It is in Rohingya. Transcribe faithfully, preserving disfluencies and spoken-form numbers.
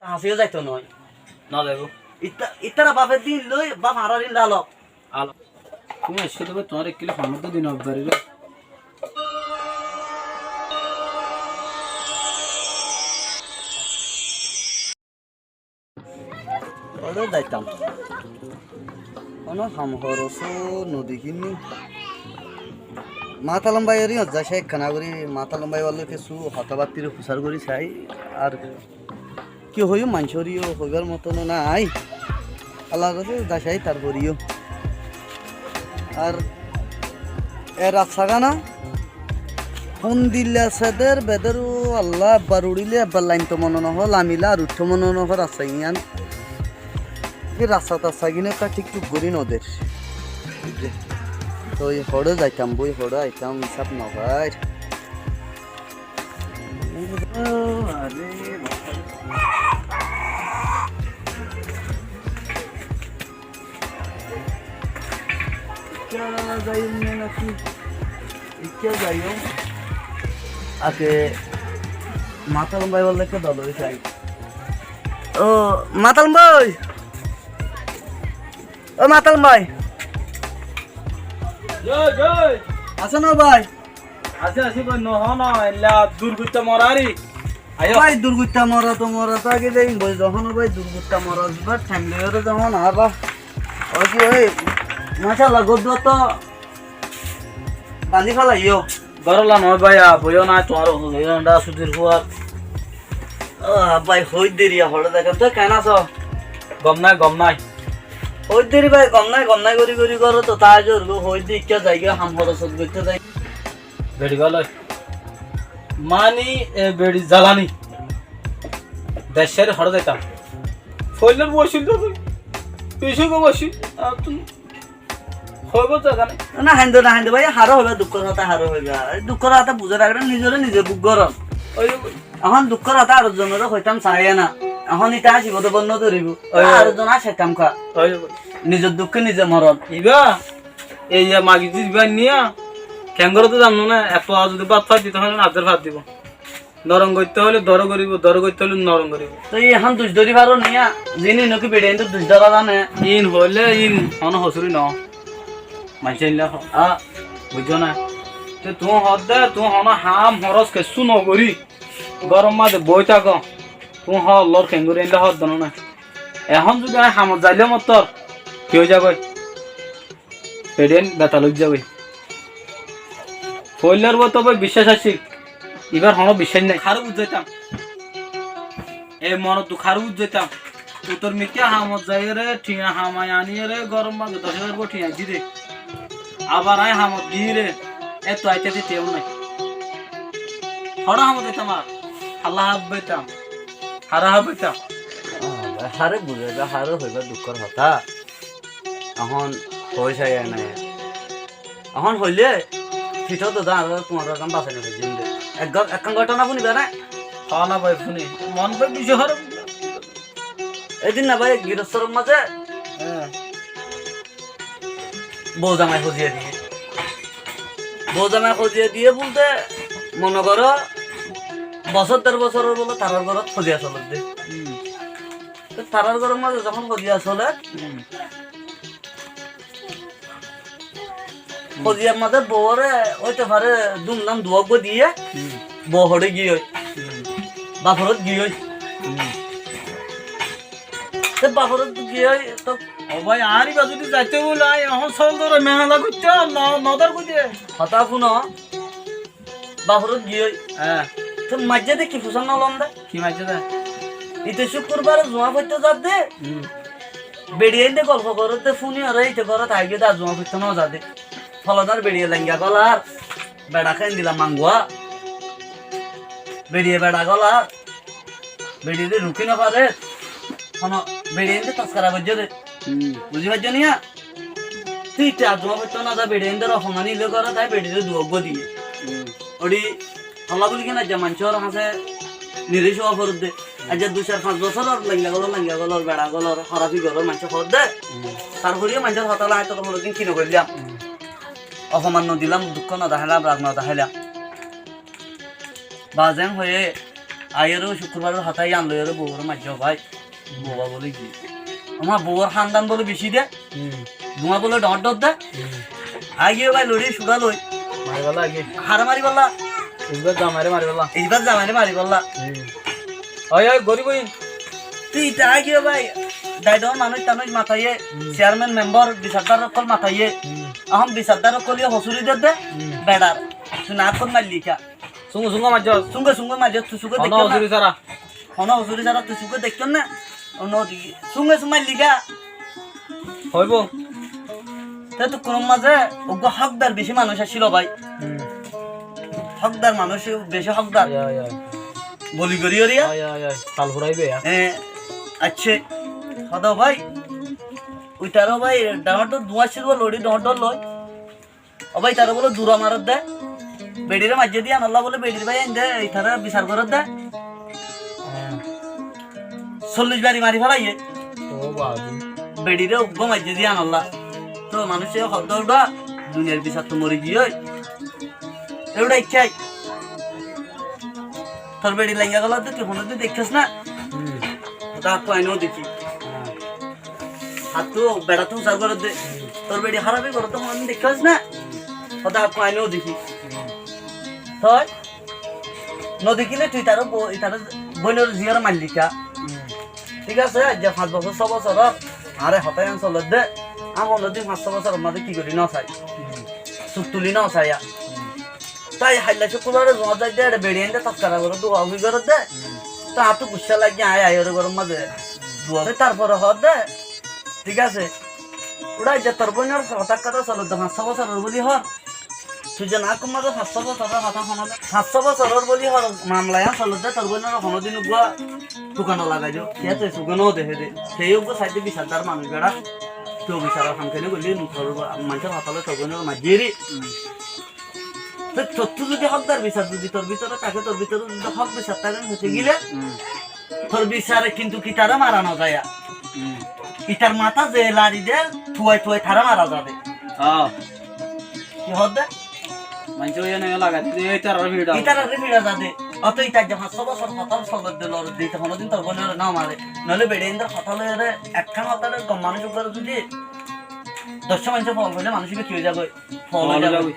Hañsiyó zaito noó. Nozaibóu. Itta, ittara bafedde ín loi, baf añárar ín lalo. Alo. Tuñí aiccó de bái, tuáñre ekkíle honódde din obbariré. Óre zaitam. Honó ham horos ó nodekír ni. Matalom báiyor íñot zai sai ekkán gorí, Matalom báiyor lói kessú hotábattáre fusár gorí sai. Ar ki hoiyúm, maincóre yó hoibár moton nái. Allar hañsé zai sai tarfore yó. Ar e rasta gán hondilla seder beder, ó Allah, ebbar uçíle ebbar laimto mone nohó, lamile ar uiththó mone nohó rasta giyán. Ki rasta tasta gín ekká thík thuk gorí noder. Toi hoçé zaitam boi, hoçé aitam, hísab nofair. Ikká zaiyum né naki? Ikká zaiyum. Ake Matalom bái bolla ekká dol ói sai. Ó, Matalom bái. Ó, Matalom bái. Joi, joi. Asó né bái? Así, así, bái, nohó na, ella durguitta mora ari. Aiyó. Bái, durguitta mora to mora to age de, bái, zohón bái, durguitta mora, bái, thaim loi ore zohón, a, bái. Oi ki, oi, macállah, gór duar to bañdí felaiyó. Górolla noó bái, a, boiyó nái, tuáñr, e, enda sudir fuar. Ó, bái, hoóidde ri, hoçé dekám, tui keén asó? Gom nái, gom nái. Hoóidde ri bái, gom nái, gom nái gorí gorí górot to táa zor, hoóidde ikká zaigói, ham horosot goittó zai. Beçi bála. Mani e beçi zalani. Decóre hoçé zaitam. Foillar boicíl de tui. Beci gom boicíl. Ar tui hoibar zaga nái. Na haindó, na haindó bái, haró hoibá, dukkór hotá haró hoibá. Dukkór hotá buzí faribá, nizoré nize buk goron. Ói, ói. Ehón dukkór hotá ar zonore hoitám saiyé na. Ehón ita asibó de bónno dóribo. Ói, ói. Ar zon asaitam ká. Ói, ói. Nizor dukké nize moron. Ibá, ei ya magi zibá niya, kengóre to zano na, eto azu de bát fat dito hoile na, azer fat dibo. Norom goittó óile doro goribo, doro goittó óile norom goribo. Toi ehón duc dóri faro niya, zini noki beçi aindór duc dóra zane. In hoile in hono hosuri no. Maincé inla ho-, a, buijjó na. Te tuñí hoódde, tuñí hono ham horos kessú no gorí, góror mazé boi táko. Tuñí hoór lor kengori inla hoódde no na. Ehón zudi añí hamot zailé mottor, ki ói zagói? Beçiyain betal ói zagói. Foillar uore to bái biccác accíl, ibar hono biccác nái. Haré buzaitam. E monot duk haré buzaitam. Utor mikká hamot zaiyóre, thiañ hamai aníyore, góror mazé doc házar goi thiañ di de. Abar añí hamot giyóre, etto aite de thiañ nái. Hoçé hamot zaitam ar? Halla hábbaitam. Haré hábbaitam. Ó, haré buzaiba, haré hoiba dukkór hotá. Ehón hoi sai ene. Ehón hoilé, fitó to dá, tuáñr ekkán basai no faijjum de. Ek go-, ekkán gótona fúniba né? Hó na bái, fúni. Mon bái beci hóraf. Edin na bái, girostor mazé. Hé. Bou zamai hoziya diyé. Bou zamai hoziya diyé bolte, mone goró, bosór der bosóror bóle tarár górot hoziya soler de. Hmm. Te tarár góror mazé zehón hoziya soler, hmm, hoziyar mazé bouwore óite fare dum dam duwa uggúa diyé, hmm, bou hoçé giyói, hmm, baforot giyói. Hmm. Te baforot giyói to. Ó bái, añár ibá zudi zaito bóle, añí ehón sol dóre mehala goittám, no, no dór goittám. Hotá fúno. Baforot giyói. Há. Te maijjé de ki fusár no lom de? Ki maijjé de? Ite cúkkurbare zuá foittó zadde. Hmm. Beçiyain de golfo gorédde fúni ore ite górot aigiyói de ar zuá foittó no zade. Folodar beçiye lainga golar. Beça ká endilla mangua. Beçiye beça golar. Beçiyere rukí no farer. Hono beçiyain de toskara goijjé de. Hmm. Buzi faijjó niya? Tui te addua foittó no za, beçi endor ofomani loi goró, tai beçire duwa uggúa diye. Hmm. Ori tolla buli kena aijja maincór hañsé niré cúwa foredde. Hmm. Aijja dui sair fañs bosóror lainga golor, lainga golor, beça golor, horafi golor maincé foredde. Hmm. Tarfore yó maincór hotá loi añí toré honodin ki no goillám. Hmm. Ofoman no dilam, dukkó no dahailam, rag no dahailam. Ba zeén hoiyé, Aiyóre cúkkurbaror hotá yián loiyóre bouwore maijjé bái. Bouwa bóle ki? Añár bouwor hándan bóle bicí dé. Hmm. Duwá bóle dhoóñr dhoóñr dé. Hmm. Aigiyé bái lori cúra loi. Maribálla aigiyé. Haré maribálla? Ibár zamairé maribálla. Ibár zamairé maribálla. Hmm. Ói, ói, gorib óiyin. Tui ita aigiyé bái. Dai dhoóñr manúic tanúic mataiyé. Hmm. Cearmen, membor, bisardar ókkol mataiyé. Hmm. Ehón bisardar ókkol yó hosúri der dé. Hmm. Beçar. Tui naákkot mailli ká. Súñge súñge maijjós. Súñge súñge maijjós, tui súñge deikkós ná? Honó hosúri sára. Honó hosúri sára tui súñge deikkós ná? Ó no deki. Súñge súñge mailli ká. Hoibó. Te tukkúnor mazé uggúa hókdar bicí manúic accíl bái. Hmm. Hókdar manúic, bicí hókdar. Yá, yá. Boli gorí gorí yá. Yá, yá, yá. Tal furaibo yá. E, accá. Hotá bái. Uitaró bái, dhoóñr dhoóñr duwá accíl bóle lori dhoóñr dhoóñr loi. Ó bái, itará bóle dura marer dé. Beçiré maijjé dé yíanolla bóle beçir bái ain dé, itará bisar gorer dé. Sollic bari mari félaiyé. Ó babi. Beçiré uggúa maijjé dé yíanolla. Tóu manúic e hoó dé, uçá duniyair bisar tóu mori giyói. Euçá ikkái. Tor beçi lainga gola dé tui honódin deikkós ná? Hmm. Hotá aññí no dekí. Hattú beçattú usar gorédde. Tor beçi hárafi gorédde honódin deikkós ná? Hotá aññí no dekí. Toi no dekíle tui itaró bo-, itaró bóinor ziyóre mailli ká. Thík asé, aijja fañs bosór, só bosór ór. Añáre hotá yián solédde. Aññí honódin fañs só bosóror mazé ki gorí no sai. Suk tulí no sai. Tái hailla cúkkurbare zuáñt zaidde, eçe beçi aindé taskara gorédde, uafi gorédde. Tái añáttu guccá laiggé, aññí aiyóre góror mazé duwa. Tái tarfore hoódde, thík asé. Uçá aijja tor bóinor hotá hotá solédde, fañs só bosóror bóli hoór. Tui ze naákkor mazé fañs só bosóror hotá honódde, fañs só bosóror bóli hoór, mamla yián solédde, tor bóinore honódin uggúa tuka no lagai diyó. Kiyá tui suke no dehédde. Tui uggúa saidde bisardar manúic beçá. Tui bisaror ham kene goillí, tor maincór hotá loi tor bóinore maijjé eri. Te tottú zodi hókdar bisar zodi tor bútore táke, tor bútore zodi hók bisar táke, hoité gile, tor bisare kintu itaré mara no zaya. Itar matá ze lari de, tuwai tuwai taré mara zade. Ki hoódde? Maincé óiye ne lagai de, itararé fiça. Itararé fiça zade. Óto ita aijja fañs só bosór hotá solédde, loredde, ite honódin tor bóinore no mare. Noóile beçi aindór hotá loiyóre, ekkán hotáre gom manúic uggúare zodi doccwá maincé fool faile manúic ibá ki ói zagói? Fool ói zagói.